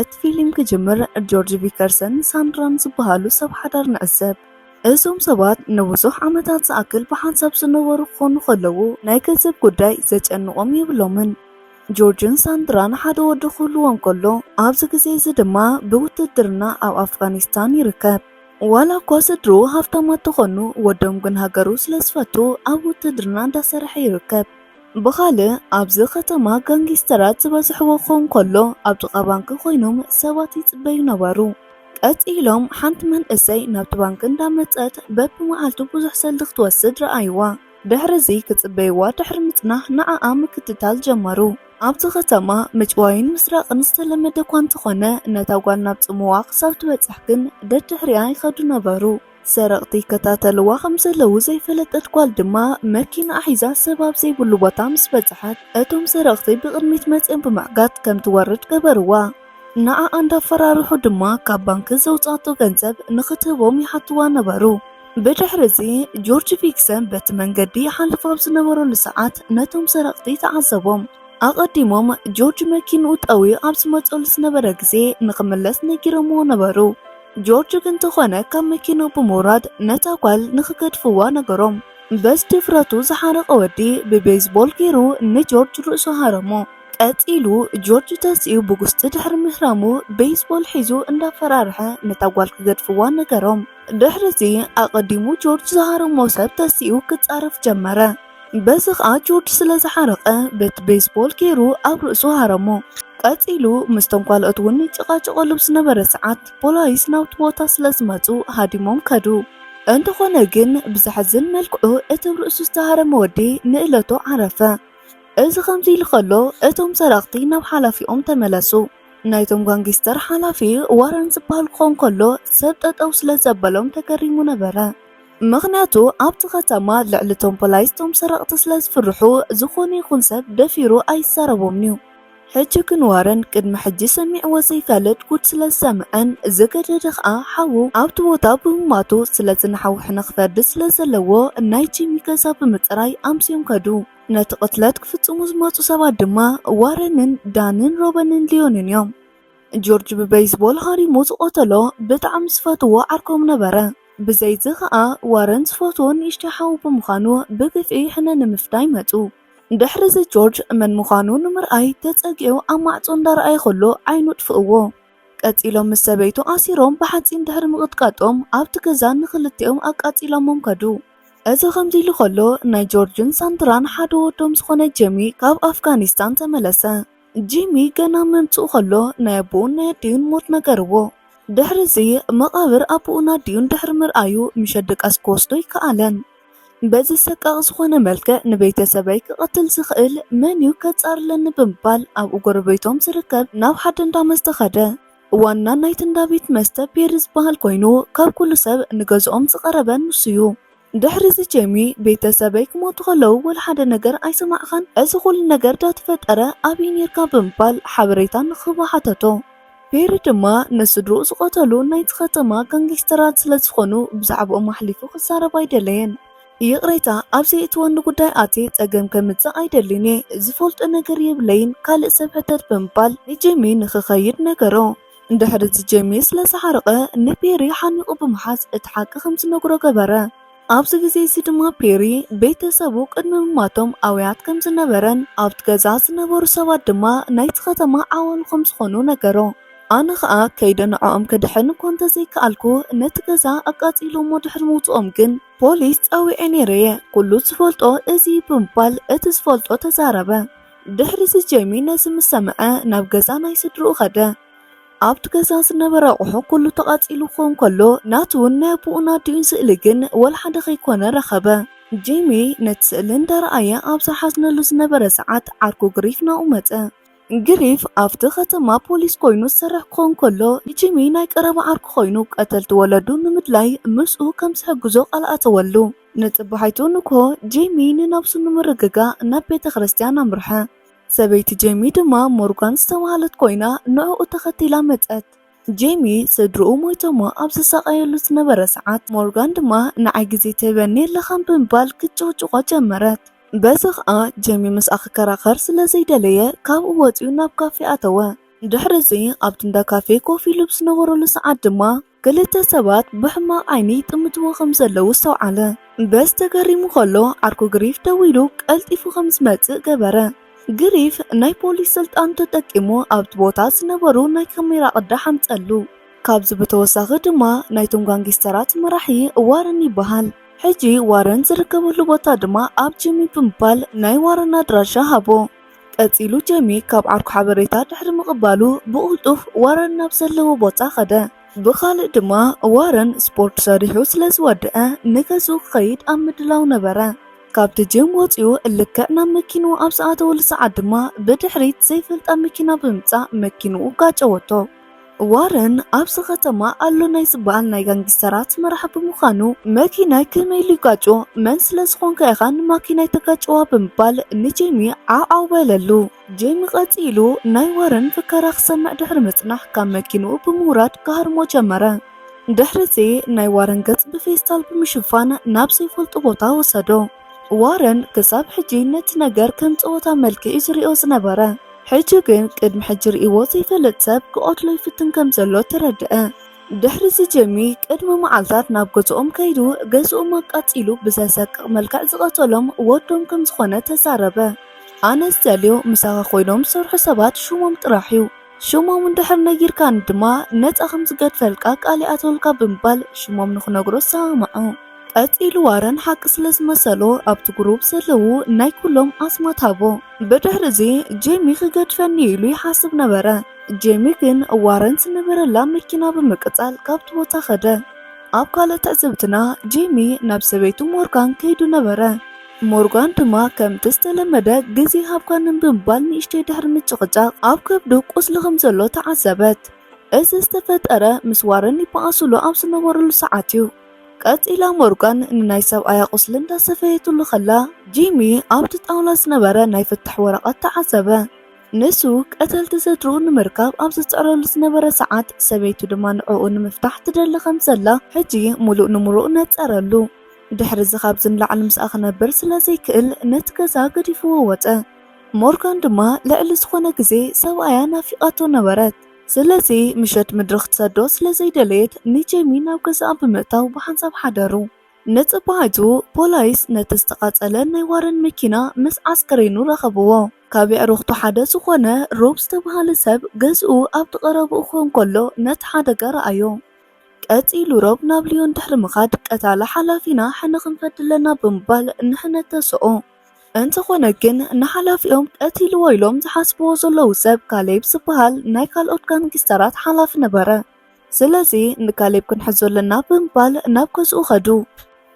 እቲ ፊልም ክጅምር ጆርጅ ቪከርሰን ሳንድራን ዝበሃሉ ሰብ ሓዳር ንዕዘብ። እዞም ሰባት ንብዙሕ ዓመታት ዝኣክል ብሓንሳብ ዝነበሩ ክኾኑ ከለዉ፣ ናይ ገንዘብ ጉዳይ ዘጨንቖም የብሎምን። ጆርጅን ሳንድራን ሓደ ወዲ ክህልዎም ከሎ፣ ኣብዚ ግዜ እዚ ድማ ብውትድርና ኣብ ኣፍጋኒስታን ይርከብ። ዋላ እኳ ስድርኡ ሃብታማት ተኾኑ፣ ወዶም ግን ሃገሩ ስለ ዝፈቱ ኣብ ውትድርና እንዳሰርሐ ይርከብ። ብኻልእ ኣብዚ ከተማ ጋንጊስተራት ዝበዝሕዎ ክኸውን ከሎ፣ ኣብ ጥቓ ባንኪ ኮይኖም ሰባት ይጽበዩ ነበሩ። ቀጺሎም ሓንቲ መንእሰይ ናብቲ ባንኪ እንዳመጸት በብመዓልቱ ብዙሕ ሰልዲ ክትወስድ ረኣይዋ። ድሕሪ እዚ ክጽበይዋ ድሕሪ ምጽናሕ ንዓኣ ምክትታል ጀመሩ። ኣብዚ ከተማ ምጭዋይን ምስራቕን ዝተለመደ እኳ እንተኾነ፣ ነታ ጓል ናብ ጽምዋ ክሳብ ትበጽሕ ግን ደድሕሪኣ ይኸዱ ነበሩ። ሰረቕቲ ይከታተልዋ ከም ዘለዉ ዘይፈለጠት ጓል ድማ መኪና ሒዛ ሰብ ኣብ ዘይብሉ ቦታ ምስ በጽሐት፣ እቶም ሰረቕቲ ብቕድሚት መጺኦም ብምዕጋት ከም ትወርድ ገበርዋ። ንዓኣ እንዳፈራርሑ ድማ ካብ ባንኪ ዘውጻእቶ ገንዘብ ንኽትህቦም ይሓትዋ ነበሩ። ብድሕሪ እዚ ጆርጅ ቪክሰን በቲ መንገዲ ይሓልፍ ኣብ ዝነበረሉ ሰዓት ነቶም ሰረቕቲ ተዓዘቦም። ኣቐዲሞም ጆርጅ መኪንኡ ጠውዩ ኣብ ዝመጸሉ ዝነበረ ግዜ ንኽምለስ ነጊሮምዎ ነበሩ። ጆርጅ ግን እንተኾነ ካብ መኪንኡ ብምውራድ ነታ ጓል ንኽገድፍዋ ነገሮም። በዚ ድፍረቱ ዝሓረቐ ወዲ ብቤዝቦል ገይሩ ንጆርጅ ርእሱ ሃረሞ። ቀጺሉ ጆርጅ ተሲኡ ብጉስጢ ድሕሪ ምህራሙ ቤዝቦል ሒዙ እንዳፈራርሐ ነታ ጓል ክገድፍዋ ነገሮም። ድሕሪ እዚ ኣቐዲሙ ጆርጅ ዝሃረሞ ሰብ ተሲኡ ክጻረፍ ጀመረ። በዚ ኸኣ ጆርጅ ስለ ዝሓረቐ በቲ ቤዝቦል ገይሩ ኣብ ርእሱ ሃረሞ። ቀጺሉ ምስቶም ካልኦት እውን ይጨቃጨቀሉ ብዝነበረ ሰዓት ፖላይስ ናብቲ ቦታ ስለ ዝመጹ ሃዲሞም ከዱ። እንተኾነ ግን ብዘሕዝን መልክዑ እቲ ርእሱ ዝተሃረመ ወዲ ንእለቱ ዓረፈ። እዚ ከምዚ ኢሉ ከሎ እቶም ሰረቕቲ ናብ ሓላፊኦም ተመለሱ። ናይቶም ጋንጊስተር ሓላፊ ዋረን ዝበሃል ክኾን ከሎ ሰብ ጠጠው ስለ ዘበሎም ተገሪሙ ነበረ። ምኽንያቱ ኣብቲ ከተማ ልዕሊ እቶም ፖላይስ እቶም ሰረቕቲ ስለ ዝፍርሑ ዝኾነ ይኹን ሰብ ደፊሩ ኣይዛረቦምን እዩ። ሕጂ ግን ዋረን ቅድሚ ሕጂ ሰሚዕዎ ዘይፈልጥ ጉድ ስለ ዝሰምዐን ዝገደደ ኸኣ ሓዉ ኣብቲ ቦታ ብምማቱ ስለዚ ንሓዉ ሕነ ክፈዲ ስለ ዘለዎ ናይ ጂሚ ገዛ ብምጽራይ ኣምስዮም ከዱ። ነቲ ቅትለት ክፍጽሙ ዝመጹ ሰባት ድማ ዋረንን ዳንን ሮበንን ሊዮንን እዮም። ጆርጅ ብበይዝቦል ሃሪሙ ዝቐተሎ ብጣዕሚ ዝፈትዎ ዓርኮም ነበረ። ብዘይዚ ኸኣ ዋረን ዝፈትዎ ንእሽተይ ሓዉ ብምዃኑ ብግፍዒ ሕነ ንምፍዳይ መጹ። ድሕሪ እዚ ጆርጅ መን ምዃኑ ንምርኣይ ተጸጊዑ ኣብ ማዕጾ እንዳረኣየ ከሎ ዓይኑ ኣጥፍእዎ። ቀጺሎም ምስ ሰበይቱ ኣሲሮም ብሓጺን ድሕሪ ምቕጥቃጦም ኣብቲ ገዛ ንኽልቲኦም ኣቃጺሎሞም ከዱ። እዚ ከምዚ ኢሉ ከሎ ናይ ጆርጅን ሳንድራን ሓደ ወዶም ዝኾነ ጄሚ ካብ ኣፍጋኒስታን ተመለሰ። ጂሚ ገና ምምጽኡ ከሎ ናይ ኣቦኡን ናይ ኣዲኡን ሞት ነገርዎ። ድሕሪ እዚ መቓብር ኣቦኡን ኣዲኡን ድሕሪ ምርኣዩ ምሸት ድቃስ ክወስዶ ኣይከኣለን። በዚ ሰቃቒ ዝኾነ መልክዕ ንቤተሰበይ ክቐትል ዝኽእል መን እዩ ከጻርለኒ ብምባል ኣብኡ ጎረቤቶም ዝርከብ ናብ ሓደ እንዳ መስተ ኸደ። ዋና ናይቲ እንዳ ቤት መስተ ፔሪ ዝበሃል ኮይኑ ካብ ኩሉ ሰብ ንገዝኦም ዝቐረበ ንሱ እዩ። ድሕሪ እዚ ጄሚ ቤተሰበይ ክሞቱ ከለዉ ወላ ሓደ ነገር ኣይሰማዕኻን፣ እዚ ኩሉ ነገር ዳተፈጠረ ኣበይ ኔርካ ብምባል ሓበሬታ ንኽህቦ ሓተቶ። ፔሪ ድማ ንስድርኡ ዝቐተሉ ናይቲ ከተማ ጋንጊስተራት ስለ ዝኾኑ ብዛዕባኦም ኣሕሊፉ ክዛረብ ኣይደለየን። ይቕሬታ፣ ኣብ ዘይእትወኒ ጉዳይ ኣትየ ጸገም ከምጽእ ኣይደልን እየ፣ ዝፈልጦ ነገር የብለይን፣ ካልእ ሰብ ሕተት ብምባል ንጄሚ ንኽኸይድ ነገሮ። ድሕሪ እዚ ጄሚ ስለ ዝሓረቐ ንፔሪ ሓኒቑ ብምሓዝ እቲ ሓቂ ከም ዝነግሮ ገበረ። ኣብዚ ግዜ እዚ ድማ ፔሪ ቤተሰቡ ቅድሚ ምማቶም ኣውያት ከም ዝነበረን ኣብቲ ገዛ ዝነበሩ ሰባት ድማ ናይቲ ከተማ ዓዋሉ ከም ዝኾኑ ነገሮ። ኣነ ኸኣ ከይደ ንዕኦም ክድሕን እኳ እንተዘይከኣልኩ ነቲ ገዛ ኣቃጺሎሞ ድሕሪ ምውጽኦም ግን ፖሊስ ጸዊዐ ነይረ እየ። ኩሉ ዝፈልጦ እዚ እዩ ብምባል እቲ ዝፈልጦ ተዛረበ። ድሕሪ እዚ ጄሚ ነዚ ምስ ሰምዐ ናብ ገዛ ናይ ስድርኡ ኸደ። ኣብቲ ገዛ ዝነበረ ኣቑሑ ኩሉ ተቓጺሉ ክኸውን ከሎ ናቱ እውን ናይ ኣቦኡን ኣዲኡን ስእሊ ግን ወላ ሓደ ከይኮነ ረኸበ። ጄሚ ነቲ ስእሊ እንዳረኣየ ኣብ ዝሓዝነሉ ዝነበረ ሰዓት ዓርኩ ግሪፍ ናብኡ መጸ። ግሪፍ ኣብቲ ከተማ ፖሊስ ኮይኑ ዝሰርሕ ክኸውን ከሎ ንጂሚ ናይ ቀረባ ዓርኩ ኮይኑ ቀተልቲ ወለዱ ንምድላይ ምስኡ ከም ዝሕግዞ ቃል ኣተወሉ። ንጽባሒቱ ንግሆ ጂሚ ንነብሱ ንምርግጋእ ናብ ቤተ ክርስቲያን ኣምርሐ። ሰበይቲ ጄሚ ድማ ሞርጋን ዝተባህለት ኮይና ንዕኡ ተኸቲላ መጸት። ጄሚ ስድርኡ ሞይቶሞ ኣብ ዝሳቐየሉ ዝነበረ ሰዓት ሞርጋን ድማ ንዓይ ግዜ ትህበኒ ኣለኻን ብምባል ክትጭቕጭቖ ጀመረት። በዚ ኸኣ ጄሚ ምስኣ ክከራኸር ስለ ዘይደለየ ካብኡ ወጺኡ ናብ ካፌ ኣተወ። ድሕሪ እዚ ኣብቲ እንዳ ካፌ ኮፍ ኢሉ ብዝነበረሉ ሰዓት ድማ ክልተ ሰባት ብሕማቕ ዓይኒ ይጥምትዎ ከም ዘለዉ ኣስተውዓለ። በዚ ተገሪሙ ከሎ ዓርኩ ግሪፍ ደው ኢሉ ቀልጢፉ ከም ዝመጽእ ገበረ። ግሪፍ ናይ ፖሊስ ስልጣን ተጠቂሙ ኣብቲ ቦታ ዝነበሩ ናይ ካሜራ ቅዳሕ ኣምጸሉ። ካብዚ ብተወሳኺ ድማ ናይቶም ጋንጊስተራት መራሒ ዋረን ይበሃል። ሕጂ ዋረን ዝርከበሉ ቦታ ድማ ኣብ ጂሚ ብምባል ናይ ዋረን ኣድራሻ ሃቦ። ቀጺሉ ጀሚ ካብ ዓርኩ ሓበሬታ ድሕሪ ምቕባሉ ብቕልጡፍ ዋረን ናብ ዘለዎ ቦታ ኸደ። ብኻልእ ድማ ዋረን ስፖርት ሰሪሑ ስለ ዝወድአ ንገዝኡ ክኸይድ ኣብ ምድላው ነበረ። ካብቲ ጂም ወጺኡ ልክዕ ናብ መኪንኡ ኣብ ዝኣተወሉ ሰዓት ድማ ብድሕሪት ዘይፈልጣ መኪና ብምምጻእ መኪንኡ ጋጨወቶ። ዋረን ኣብዚ ከተማ ኣሎ ናይ ዝበሃል ናይ ጋንጊስተራት መራሒ ብምዃኑ መኪናይ ከመይ ኢሉ ይጋጮ? መን ስለ ዝኾንካ ኢኻ ንማኪናይ ተጋጭዋ? ብምባል ንጄሚ ዓውዓው በለሉ። ጄሚ ቀጺሉ ናይ ዋረን ፍከራ ክሰምዕ ድሕሪ ምጽናሕ ካብ መኪንኡ ብምውራድ ክሃርሞ ጀመረ። ድሕሪ እዚ ናይ ዋረን ገጽ ብፌስታል ብምሽፋን ናብ ዘይፈልጦ ቦታ ወሰዶ። ዋረን ክሳብ ሕጂ ነቲ ነገር ከም ጸወታ መልክዕ እዩ ዝሪኦ ዝነበረ። ሕጂ ግን ቅድሚ ሕጂ ርእይዎ ዘይፈልጥ ሰብ ክቐትሎ ይፍትን ከም ዘሎ ተረድአ። ድሕሪ እዚ ጄሚ ቅድሚ መዓልታት ናብ ገዝኦም ከይዱ ገዝኦም ኣቃጺሉ ብዘሰቅቕ መልክዕ ዝቐተሎም ወዶም ከም ዝኾነ ተዛረበ። ኣነ ዝደልዮ ምሳኻ ኮይኖም ዝሰርሑ ሰባት ሽሞም ጥራሕ እዩ። ሽሞም እንድሕር ነጊርካኒ ድማ ነጻ ከም ዝገድፈልካ ቃል ይኣትወልካ ብምባል ሽሞም ንኽነግሮ ሰማምዑ። ቀጺሉ ዋረን ሓቂ ስለ ዝመሰሎ ኣብቲ ግሩፕ ዘለዉ ናይ ኩሎም ኣስማት ሃቦ። ብድሕሪ እዚ ጄሚ ክገድፈኒ ኢሉ ይሓስብ ነበረ። ጄሚ ግን ዋረን ዝነበረላ መኪና ብምቅጻል ካብቲ ቦታ ከደ። ኣብ ካልእ ትዕዝብትና ጄሚ ናብ ሰበይቱ ሞርጋን ከይዱ ነበረ። ሞርጋን ድማ ከምቲ ዝተለመደ ግዜ ሃብካንን ብምባል ንእሽተይ ድሕሪ ምጭቕጫቕ ኣብ ከብዱ ቁስሊ ከም ዘሎ ተዓዘበት። እዚ ዝተፈጠረ ምስ ዋረን ይበኣሱሉ ኣብ ዝነበሩሉ ሰዓት እዩ። ቀጺላ ሞርጋን ንናይ ሰብኣያ ቁስሊ እንዳሰፈየትሉ ከላ ጂሚ ኣብቲ ጣውላ ዝነበረ ናይ ፍታሕ ወረቐት ተዓዘበ። ንሱ ቀተልቲ ስድርኡ ንምርካብ ኣብ ዝጽዕረሉ ዝነበረ ሰዓት ሰበይቱ ድማ ንዕኡ ንምፍታሕ ትደሊ ከም ዘላ ሕጂ ሙሉእ ንሙሉእ ነጸረሉ። ድሕሪ እዚ ካብዚ ንላዕሊ ምስኣ ክነብር ስለ ዘይክእል ነቲ ገዛ ገዲፍዎ ወጸ። ሞርጋን ድማ ልዕሊ ዝኾነ ግዜ ሰብኣያ ናፊቓቶ ነበረት። ስለዚ ምሸት ምድሪ ክትሰዶ ስለ ዘይደለየት ንጄሚ ናብ ገዛኣ ብምእታው ብሓንሳብ ሓደሩ። ንጽባሒቱ ፖላይስ ነቲ ዝተቓጸለ ናይ ዋረን መኪና ምስ ዓስከሬኑ ረኸብዎ። ካብ የዕሩኽቱ ሓደ ዝኾነ ሮብ ዝተባህለ ሰብ ገዝኡ ኣብቲ ቀረብኡ ክኸውን ከሎ ነቲ ሓደጋ ረኣዮ። ቀጺሉ ሮብ ናብ ሊዮን ድሕሪ ምኻድ ቀታሊ ሓላፊና ሕነ ክንፈዲ ኣለና ብምባል ንሕነ ተስኦ። እንተኾነ ግን ንሓላፊኦም ቀቲልዎ ኢሎም ዝሓስብዎ ዘለዉ ሰብ ካሌብ ዝበሃል ናይ ካልኦት ጋንጊስተራት ሓላፊ ነበረ። ስለዚ ንካሌብ ክንሕዞ ኣለና ብምባል ናብ ገዝኡ ኸዱ።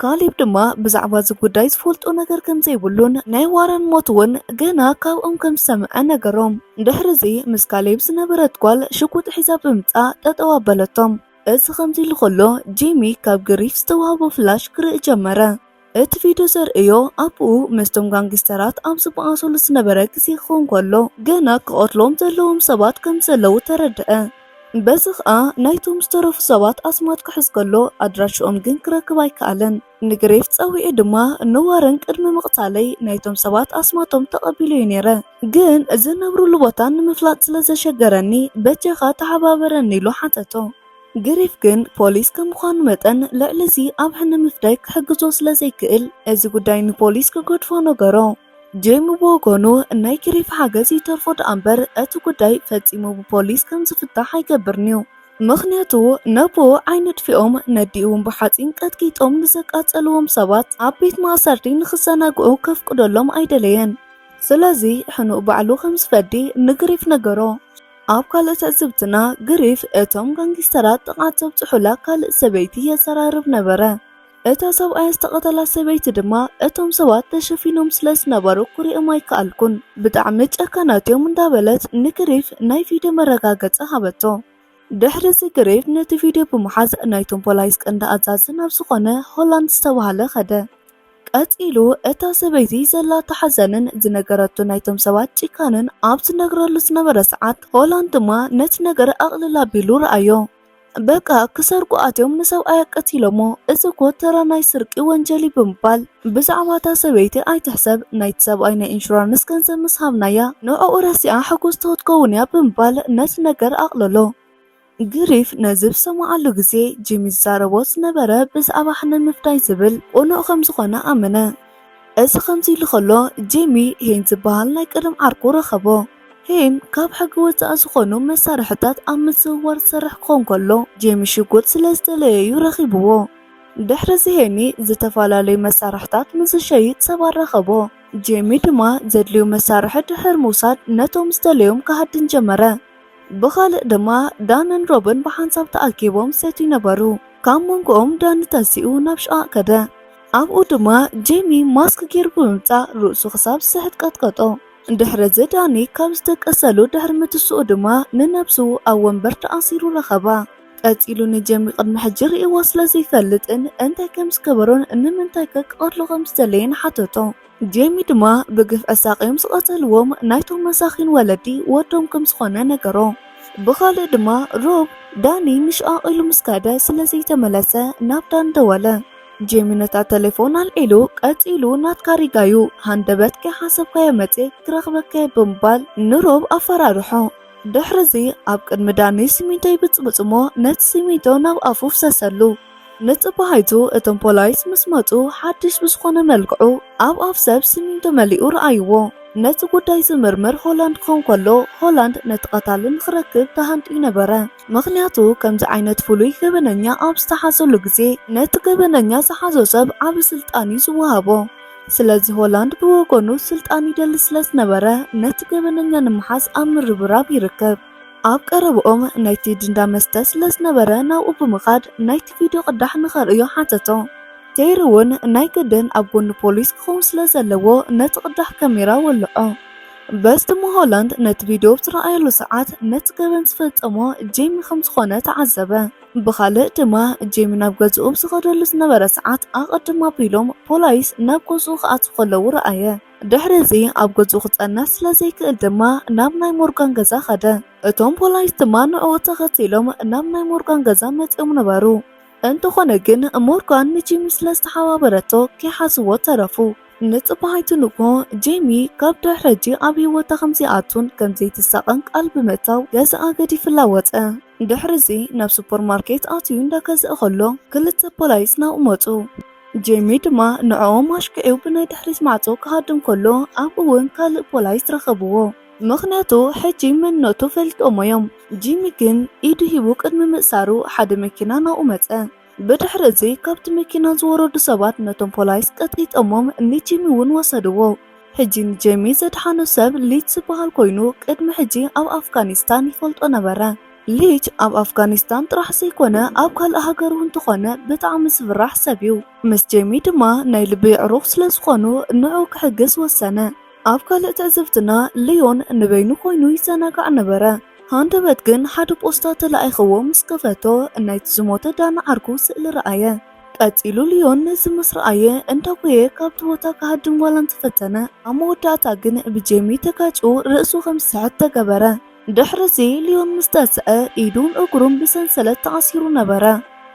ካሌብ ድማ ብዛዕባ እዚ ጉዳይ ዝፈልጦ ነገር ከም ዘይብሉን ናይ ዋረን ሞት እውን ገና ካብኦም ከም ዝሰምዐ ነገሮም። ድሕሪ እዚ ምስ ካሌብ ዝነበረት ጓል ሽጉጥ ሒዛ ብምጻእ ጠጠው ኣበለቶም። እዚ ከምዚ ኢሉ ከሎ ጂሚ ካብ ግሪፍ ዝተዋህቦ ፍላሽ ክርኢ ጀመረ። እቲ ቪድዮ ዘርእዮ ኣቦኡ ምስቶም ጋንጊስተራት ኣብ ዝበኣሰሉ ዝነበረ ግዜ ክኸውን ከሎ ገና ክቐትሎም ዘለዎም ሰባት ከም ዘለዉ ተረድአ። በዚ ኸኣ ናይቶም ዝተረፉ ሰባት ኣስማት ክሕዝ ከሎ ኣድራሽኦም ግን ክረክብ ኣይከኣለን። ንግሬፍ ጸዊዑ ድማ ንዋረን ቅድሚ ምቕታለይ ናይቶም ሰባት ኣስማቶም ተቐቢለዮ ነይረ፣ ግን ዝነብሩሉ ቦታ ንምፍላጥ ስለ ዘሸገረኒ በጃኻ ተሓባበረኒ ኢሉ ሓተቶ። ግሪፍ ግን ፖሊስ ከም ምዃኑ መጠን ልዕሊ እዚ ኣብ ሕነ ምፍዳይ ክሕግዞ ስለ ዘይክእል እዚ ጉዳይ ንፖሊስ ክገድፎ ነገሮ። ጄሚ ብወገኑ ናይ ግሪፍ ሓገዝ ይተርፎ ደኣ እምበር እቲ ጉዳይ ፈጺሙ ብፖሊስ ከም ዝፍታሕ ኣይገብርን'ዩ። ምኽንያቱ ነቦ ዓይኒ ኣጥፊኦም ነዲኡ እውን ብሓጺን ቀጥቂጦም ንዘቃጸልዎም ሰባት ኣብ ቤት ማእሰርቲ ንኽዘናግዑ ከፍቅደሎም ኣይደለየን። ስለዚ ሕኑእ ባዕሉ ከም ዝፈዲ ንግሪፍ ነገሮ። ኣብ ካልእ ትዕዝብትና ግሪፍ እቶም ጋንጊስተራት ጥቕዓት ዘብጽሑላ ካልእ ሰበይቲ የዘራርብ ነበረ። እታ ሰብኣያ ዝተቐተላ ሰበይቲ ድማ እቶም ሰባት ተሸፊኖም ስለ ዝነበሩ ክሪኦም ኣይከኣልኩን፣ ብጣዕሚ ጨካናት እዮም እንዳበለት ንግሪፍ ናይ ቪድዮ መረጋገጺ ሃበቶ። ድሕሪ እዚ ግሪፍ ነቲ ቪድዮ ብምሓዝ ናይቶም ፖላይስ ቀንዲ ኣዛዚ ናብ ዝኾነ ሆላንድ ዝተባህለ ኸደ። ቀጺሉ እታ ሰበይቲ ዘላቶ ሓዘንን ዝነገረቶ ናይቶም ሰባት ጭካነን ኣብ ዝነግረሉ ዝነበረ ሰዓት ሆላንድ ድማ ነቲ ነገር ኣቕልል ኣቢሉ ረኣዮ። በቃ ክሰርቁ ኣትዮም ንሰብኣያ ቀቲሎሞ፣ እዚ እኮ ተራ ናይ ስርቂ ወንጀል እዩ ብምባል፣ ብዛዕባ እታ ሰበይቲ ኣይትሕሰብ፣ ናይቲ ሰብኣይ ናይ ኢንሹራንስ ገንዘብ ምስ ሃብናያ ንዕኡ ረሲዓ ሕጉስቲ ክትከውን እያ ብምባል ነቲ ነገር ኣቕለሎ። ግሪፍ ነዚ ብሰማዓሉ ግዜ፣ ጂሚ ዝዛረቦ ዝነበረ ብዛዕባ ሕነ ምፍዳይ ዝብል ቅኑዕ ከም ዝኾነ ኣመነ። እዚ ከምዚ ኢሉ ከሎ፣ ጂሚ ሄን ዝበሃል ናይ ቀደም ዓርኩ ረኸቦ። ሄን ካብ ሕጊ ወጻኢ ዝኾኑ መሳርሕታት ኣብ ምዝውዋር ዝሰርሕ ክኾን ከሎ፣ ጄሚ ሽጉጥ ስለ ዝደለየ እዩ ረኺብዎ። ድሕሪ እዚ ሄኒ ዝተፈላለዩ መሳርሕታት ምስ ዝሸይጥ ሰባት ረኸቦ። ጄሚ ድማ ዘድልዩ መሳርሒ ድሕሪ ምውሳድ ነቶም ዝደለዮም ክሃድን ጀመረ። ብኻልእ ድማ ዳንን ሮብን ብሓንሳብ ተኣኪቦም ይሰትዩ ነበሩ። ካብ መንጎኦም ዳኒ ተሲኡ ናብ ሽቓቕ ከደ። ኣብኡ ድማ ጄሚ ማስክ ገይሩ ብምምጻእ ርእሱ ክሳብ ዝስሕት ቀጥቀጦ። ድሕሪ እዚ ዳኒ ካብ ዝደቀሰሉ ድሕሪ ምትስኡ ድማ ንነብሱ ኣብ ወንበር ተኣሲሩ ረኸባ። ቀጺሉ ንጄሚ ቅድሚ ሕጂ ርእይዎ ስለ ዘይፈልጥን እንታይ ከም ዝገበሮን ንምንታይ ከ ክቐትሎ ከም ዝደለየን ሓተቶ። ጄሚ ድማ ብግፍዒ ሳቕዮም ዝቐተልዎም ናይቶም መሳኺን ወለዲ ወዶም ከም ዝኾነ ነገሮ። ብኻልእ ድማ ሮብ ዳኒ ንሽቓቕ ኢሉ ምስ ከደ ስለ ዘይተመለሰ ናብ ዳን ደወለ። ጄሚ ነታ ተሌፎን ኣልዒሉ ቀጺሉ ናትካ ሪጋዩ ሃንደበት ከይሓሰብካዮ መጽየ ክረኽበካ እየ ብምባል ንሮብ ኣፈራርሖ። ድሕሪ እዚ ኣብ ቅድሚ ዳኒ ሲሚንቶ ይብጽብጽ እሞ ነቲ ሲሚንቶ ናብ ኣፉ ፍሰሰሉ። ንጽባሒቱ እቶም ፖላይስ ምስ መጹ ሓድሽ ብዝኾነ መልክዑ ኣብ ኣፍ ሰብ ሲሚንቶ መሊኡ ረኣይዎ። ነቲ ጉዳይ ዝምርምር ሆላንድ ክኸውን ከሎ ሆላንድ ነቲ ቀታሊ ንኽረክብ ተሃንጥዩ ነበረ። ምኽንያቱ ከምዚ ዓይነት ፍሉይ ገበነኛ ኣብ ዝተሓዘሉ ግዜ ነቲ ገበነኛ ዝሓዞ ሰብ ዓቢ ስልጣን እዩ ዝወሃቦ። ስለዚ ሆላንድ ብወገኑ ስልጣን ይደሊ ስለ ዝነበረ ነቲ ገበነኛ ንምሓዝ ኣብ ምርብራብ ይርከብ። ኣብ ቀረብኦም ናይቲ ድንዳ መስተ ስለ ዝነበረ ናብኡ ብምኻድ ናይቲ ቪድዮ ቅዳሕ ንኸርእዮ ሓተቶ። ቴሪ እውን ናይ ግድን ኣብ ጎኒ ፖሊስ ክኸውን ስለ ዘለዎ ነቲ ቅዳሕ ካሜራ ወልዖ። በዚ ድማ ሆላንድ ነቲ ቪድዮ ብዝረኣየሉ ሰዓት ነቲ ገበን ዝፈጸሞ ጄሚ ከም ዝኾነ ተዓዘበ። ብኻልእ ድማ ጄሚ ናብ ገዝኡ ብዝኸደሉ ዝነበረ ሰዓት ኣቐድም ኣቢሎም ፖላይስ ናብ ገዝኡ ክኣትዉ ከለዉ ረኣየ። ድሕሪ እዚ ኣብ ገዝኡ ክጸንሕ ስለ ዘይክእል ድማ ናብ ናይ ሞርጋን ገዛ ኸደ። እቶም ፖላይስ ድማ ንዕኡ ተኸቲሎም ናብ ናይ ሞርጋን ገዛ መጺኦም ነበሩ። እንተኾነ ግን ሞርጋን ንጂሚ ስለ ዝተሓባበረቶ ከይሓዝዎ ተረፉ። ንጽባሒቱ ንግሆ ጄሚ ካብ ድሕሪ ሕጂ ኣብ ህይወታ ከም ዘይኣቱን ከም ዘይትሳቐን ቃል ብምእታው ገዛኣ ገዲፍላ ወጸ። ድሕሪ እዚ ናብ ሱፐርማርኬት ኣትዩ እንዳገዝአ ከሎ ክልተ ፖላይስ ናብኡ መጹ። ጄሚ ድማ ንዕኦም ኣሽኪዑ ብናይ ድሕሪት ማዕጾ ክሃድም ከሎ ኣብኡ እውን ካልእ ፖላይስ ረኸብዎ። ምኽንያቱ ሕጂ መንነቱ ፈሊጦሞ እዮም። ጂሚ ግን ኢዱ ሂቡ ቅድሚ ምእሳሩ ሓደ መኪና ናብኡ መጸ። ብድሕሪ እዚ ካብቲ መኪና ዝወረዱ ሰባት ነቶም ፖላይስ ቀጥቂጦሞም ንጂሚ እውን ወሰድዎ። ሕጂ ንጄሚ ዘድሓኖ ሰብ ሊች ዝበሃል ኮይኑ ቅድሚ ሕጂ ኣብ ኣፍጋኒስታን ይፈልጦ ነበረ። ሊች ኣብ ኣፍጋኒስታን ጥራሕ ዘይኮነ ኣብ ካልእ ሃገር እውን እንተኾነ ብጣዕሚ ዝፍራሕ ሰብ እዩ። ምስ ጄሚ ድማ ናይ ልቢ የዕሩኽ ስለ ዝኾኑ ንዕኡ ክሕግዝ ወሰነ። ኣብ ካልእ ትዕዝብትና ሊዮን ንበይኑ ኮይኑ ይዘናጋዕ ነበረ። ሃንደበት ግን ሓደ ፖስታ ተላኢኽዎ ምስ ከፈቶ ናይቲ ዝሞተ ዳኒ ዓርኩ ስእሊ ረኣየ። ቀጺሉ ሊዮን ነዚ ምስ ረኣየ እንዳጎየ ካብቲ ቦታ ክሃድም ዋላ እንተፈተነ ኣብ መወዳእታ ግን ብጄሚ ተጋጭዩ ርእሱ ከም ዝስሕት ተገበረ። ድሕሪ እዚ ሊዮን ምስ ተስዐ ኢዱን እግሩን ብሰንሰለት ተኣሲሩ ነበረ።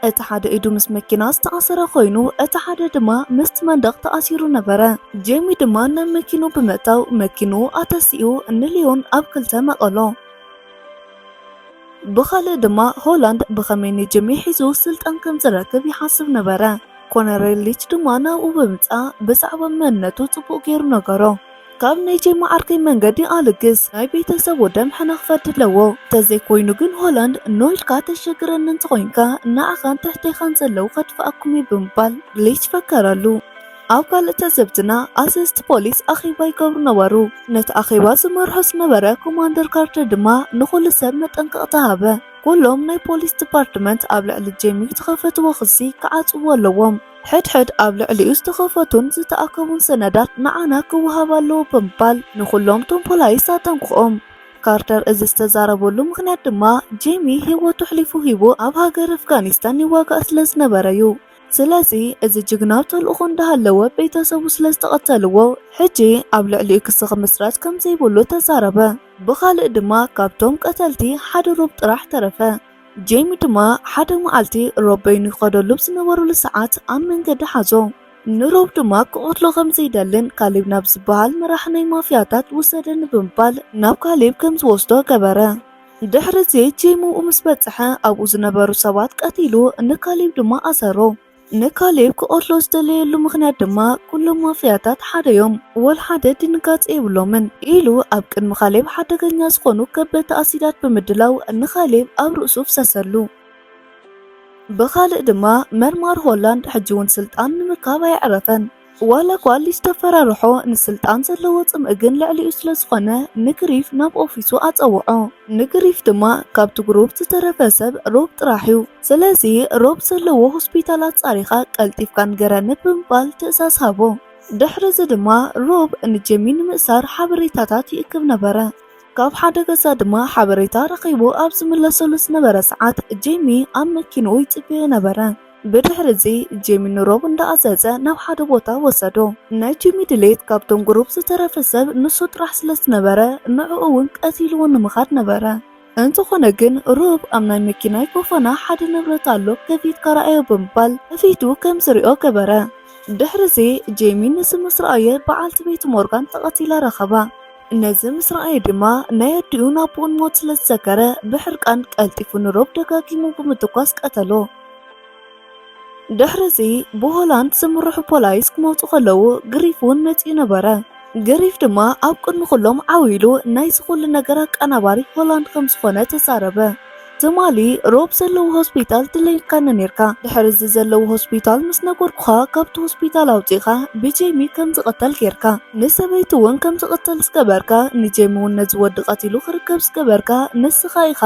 እቲ ሓደ ኢዱ ምስ መኪና ዝተኣሰረ ኮይኑ እቲ ሓደ ድማ ምስቲ መንደቕ ተኣሲሩ ነበረ። ጄሚ ድማ ናብ መኪንኡ ብምእታው መኪንኡ ኣተሲኡ ንሊዮን ኣብ ክልተ መቐሎ። ብኻልእ ድማ ሆላንድ ብኸመይ ንጂሚ ሒዙ ስልጣን ከም ዝረክብ ይሓስብ ነበረ። ኮነሬል ሊች ድማ ናብኡ ብምጻእ ብዛዕባ መንነቱ ጽቡቕ ገይሩ ነገሮ። ካብ ናይ ጄሚ ዓርከይ መንገዲ ኣልግስ፣ ናይ ቤተሰቡ ደም ሕነ ክፈዲ ኣለዎ። ተዘይኮይኑ ግን ሆላንድ ኖ ኢልካ ተሸግረኒ እንተኾይንካ ንዓኻን ትሕቴኻን ዘለዉ ከድፍኣኩም እየ ብምባል ሊች ፈከረሉ። ኣብ ካልእ ትዕዝብትና ኣዘዝቲ ፖሊስ ኣኼባ ይገብሩ ነበሩ። ነቲ ኣኼባ ዝመርሖ ዝነበረ ኮማንደር ካርተር ድማ ንኹሉ ሰብ መጠንቀቕታ ሃበ። ኩሎም ናይ ፖሊስ ዲፓርትመንት ኣብ ልዕሊ ጄሚ ዝተኸፈትዎ ክሲ ክዓጽዎ ኣለዎም። ሕድሕድ ኣብ ልዕሊኡ ዝተኸፈቱን ዝተኣከቡን ሰነዳት ንዓና ክወሃብ ኣለዎ ብምባል ንኹሎም ቶም ፖላይስ ኣጠንቅቖም። ካርተር እዚ ዝተዛረበሉ ምኽንያት ድማ ጄሚ ህይወቱ ኣሕሊፉ ሂቡ ኣብ ሃገር ኣፍጋኒስታን ይዋጋእ ስለ ዝነበረ እዩ። ስለዚ እዚ ጅግና ኣብ ተልእኾ እንዳሃለወ ቤተሰቡ ስለ ዝተቐተልዎ ሕጂ ኣብ ልዕሊኡ ክሲ ክምስረት ከም ዘይብሉ ተዛረበ። ብኻልእ ድማ ካብቶም ቀተልቲ ሓደ ሮብ ጥራሕ ተረፈ። ጄሚ ድማ ሓደ መዓልቲ ሮብ በይኑ ይኸደሉ ኣብ ዝነበሩሉ ሰዓት ኣብ መንገዲ ሓዞ። ንሮብ ድማ ክቐትሎ ከም ዘይደልን ካሌብ ናብ ዝበሃል መራሕ ናይ ማፍያታት ውሰደኒ ብምባል ናብ ካሌብ ከም ዝወስዶ ገበረ። ድሕሪ እዚ ጄሚ ኣብኡ ምስ በጽሐ ኣብኡ ዝነበሩ ሰባት ቀቲሉ ንካሌብ ድማ ኣሰሮ። ንካሌብ ክቐትሎ ዝደለየሉ ምኽንያት ድማ ኩሎም ማፍያታት ሓደ እዮም፣ ወላ ሓደ ድንጋጸ የብሎምን ኢሉ ኣብ ቅድሚ ካሌብ ሓደገኛ ዝኾኑ ከበድቲ ኣሲዳት ብምድላው ንካሌብ ኣብ ርእሱ ፍሰሰሉ። ብኻልእ ድማ መርማር ሆላንድ ሕጂ እውን ስልጣን ንምርካብ ኣየዕረፈን። ዋላ እኳ ሊስ ተፈራርሖ ንስልጣን ዘለዎ ጽምኢ ግን ልዕሊኡ ስለ ዝኾነ ንግሪፍ ናብ ኦፊሱ ኣጸውዖ። ንግሪፍ ድማ ካብቲ ግሩፕ ዝተረፈ ሰብ ሮብ ጥራሕ እዩ። ስለዚ ሮብ ዘለዎ ሆስፒታል ኣጻሪኻ ቀልጢፍካ ንገረኒ ብምባል ትእዛዝ ሃቦ። ድሕሪ እዚ ድማ ሮብ ንጄሚ ንምእሳር ሓበሬታታት ይእክብ ነበረ። ካብ ሓደ ገዛ ድማ ሓበሬታ ረኺቡ ኣብ ዝምለሰሉ ዝነበረ ሰዓት ጄሚ ኣብ መኪንኡ ይጽበዮ ነበረ። ብድሕሪ እዚ ጄሚ ንሮብ እንዳኣዘዘ ናብ ሓደ ቦታ ወሰዶ። ናይ ጄሚ ድሌት ካብቶም ግሩፕ ዝተረፈ ሰብ ንሱ ጥራሕ ስለ ዝነበረ ንዕኡ እውን ቀቲልዎ ንምኻድ ነበረ። እንተኾነ ግን ሮብ ኣብ ናይ መኪናይ ኮፈና ሓደ ንብረት ኣሎ ከፊትካ ረኣዮ ብምባል ከፊቱ ከም ዝሪኦ ገበረ። ድሕሪ እዚ ጄሚ ነዚ ምስ ረኣየ በዓልቲ ቤቱ ሞርጋን ተቐቲላ ረኸባ። ነዚ ምስ ረኣየ ድማ ናይ ኣዲኡን ኣቦኡን ሞት ስለ ዝዘከረ ብሕርቃን ቀልጢፉ ንሮብ ደጋጊሙ ብምትኳስ ቀተሎ። ድሕሪ እዚ ብሆላንድ ዝምርሑ ፖላይስ ክመጹ ከለዉ ግሪፍ እውን መጺኡ ነበረ። ግሪፍ ድማ ኣብ ቅድሚ ኩሎም ዓው ኢሉ ናይዚ ኩሉ ነገር ኣቀናባሪ ሆላንድ ከም ዝኾነ ተዛረበ። ትማሊ ሮብ ዘለዎ ሆስፒታል ድለይካኒ ኔርካ። ድሕሪ እዚ ዘለዎ ሆስፒታል ምስ ነገርኩኻ ካብቲ ሆስፒታል ኣውጺእኻ ብጄሚ ከም ዝቕተል ጌርካ። ንሰበይቱ እውን ከም ዝቕተል ዝገበርካ፣ ንጄሚ እውን ነዚ ወዲ ቀቲሉ ክርከብ ዝገበርካ ንስኻ ኢኻ።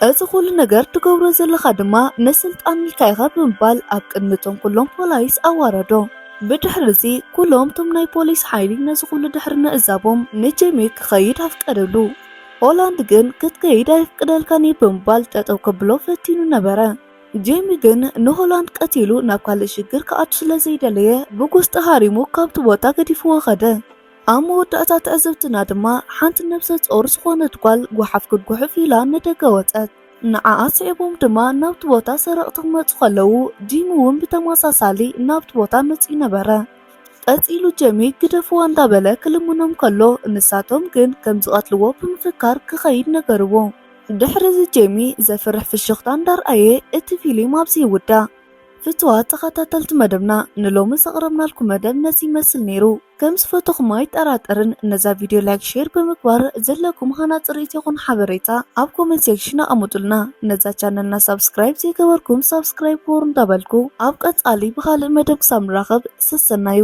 እዚ ኩሉ ነገር ትገብሮ ዘለኻ ድማ ንስልጣን ኢልካ ኢኻ ብምባል ኣብ ቅድሚ እቶም ኩሎም ፖላይስ ኣዋረዶ። ብድሕሪ እዚ ኩሎም እቶም ናይ ፖሊስ ሓይሊ ነዚ ኩሉ ድሕሪ ምእዛቦም ንጄሚ ክኸይድ ኣፍቀደሉ። ሆላንድ ግን ክትከይድ ኣይፍቅደልካን እዩ ብምባል ጠጠው ከብሎ ፈቲኑ ነበረ። ጄሚ ግን ንሆላንድ ቀቲሉ ናብ ካልእ ሽግር ክኣቱ ስለ ዘይደለየ ብጉስጢ ሃሪሙ ካብቲ ቦታ ገዲፍዎ ኸደ። ኣብ መወዳእታ ትዕዝብትና ድማ ሓንቲ ነብሰ ጾር ዝኾነት ጓል ጓሓፍ ክትጉሕፍ ኢላ ንደገ ወጸት። ንዓኣ ስዒቦም ድማ ናብቲ ቦታ ሰረቕቲ ክመጹ ከለዉ ጂሚ እውን ብተመሳሳሊ ናብቲ ቦታ መጺኡ ነበረ። ቀጺሉ ጄሚ ግደፍዋ እንዳበለ ክልምኖም ከሎ ንሳቶም ግን ከም ዝቐትልዎ ብምፍካር ክኸይድ ነገርዎ። ድሕሪ እዚ ጄሚ ዘፍርሕ ፍሽኽታ እንዳርኣየ እቲ ፊልም ኣብዚ ይውዳእ። ፍቱዋት ተኸታተልቲ መደብና ንሎሚ ዘቕረብናልኩም መደብ ነዚ ይመስል ነይሩ። ከም ዝፈተኹም ኣይጠራጠርን። ነዛ ቪድዮ ላይክ ሼር ብምግባር ዘለኩም ሃናጺ ርእይቶ ይኹን ሓበሬታ ኣብ ኮመንት ሴክሽን ኣቐምጡልና። ነዛ ቻነልና ሳብስክራይብ ዘይገበርኩም ሳብስክራይብ ግበሩ እንዳበልኩ ኣብ ቀጻሊ ብኻልእ መደብ ክሳብ ንራኸብ ሰሰናዩ።